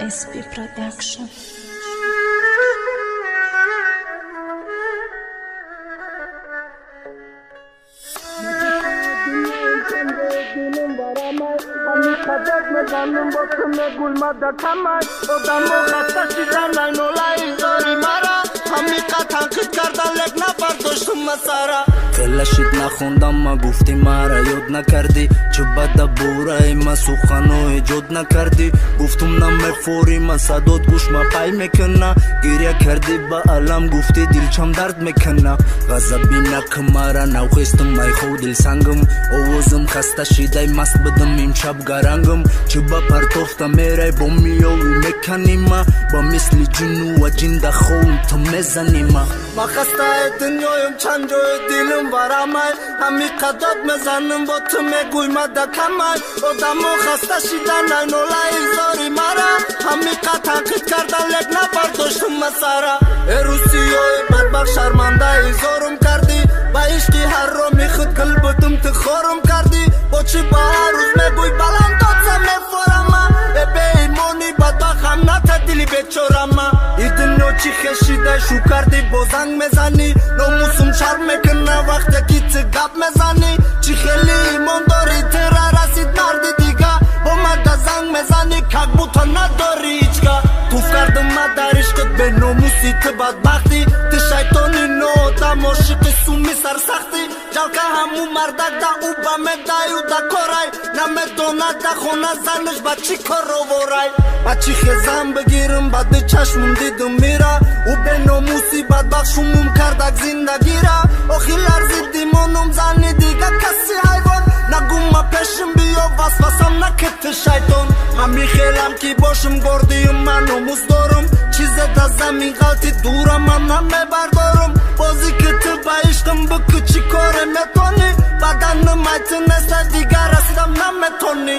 SP Production. Хелашид нахондам, ма гуфтӣ мара ёд накардӣ, чӣ бада бораи ма сухано эҷод накардӣ. Гуфтум намефорӣ, ма садот гӯш ма пай мекуна. Гиря кардӣ ба алам, гуфтӣ дилчам дард мекуна. Ғазаби нак мара навхестум, майхов дилсангам. Овозам хаста шидай, маст будам имшаб гарангам. Чӣ ба партофта мерай, бо миёви меканима. Ба мисли ҷину ва ҷинда ховм ту мезанима. Ма хастаи дунёям, чанд ҷои дилам варамай. Ҳами қадод мезанам, бо ту мегӯй мада камай. Одамо хаста шидан, ай нолаи зори мара. Ҳами қад танқид кардан, лек набардоштум масара. Э русиёи бадбахт, шармандаи зорум кардӣ. Ба ишқи ҳароми худ гул будум, ту хорум кардӣ. Бо чӣ ба ҳар рӯз мегӯй баланд додса мефорама. Э беимони бадбахт, ҳам ната дили бечорама. И дунё чӣ хешидай, шу кардӣ, бо занг мезанӣ. Номусум шарм мекуна вақте ки ту гап мезанӣ. Чӣ хеле имон дорӣ, тура расид марди дига. Бо мада занг мезанӣ, как будто надорӣ ҳичга. Туф кардам ма дар ишқит, беномуси ту бадбахтӣ. Ту шайтони ноодам, ошиқи суми сарсахтӣ. Ҷалка ҳаму мардак да ӯ ба медаю да корай. Намедонад да хона занаш ба чӣ кор оворай. Ба чӣ хезам бигирам, ба ду чашмам дидум мира. Ӯ беномуси бадбахт шумум кардак зиндагира. Охи ларзид димонум, зани дига каси ҳайвон. Нагума пешим биё, васвасам накид ту шайтон. Ман мехелам ки бошам гордиюм, ман номус дорум. Чизе да замин ғалти дурам, ман намебардорум. Бозӣ ки ту ба ишқам бикӯ, чӣ коре метонӣ. Баданам айту неста, дигар расидам наметонӣ.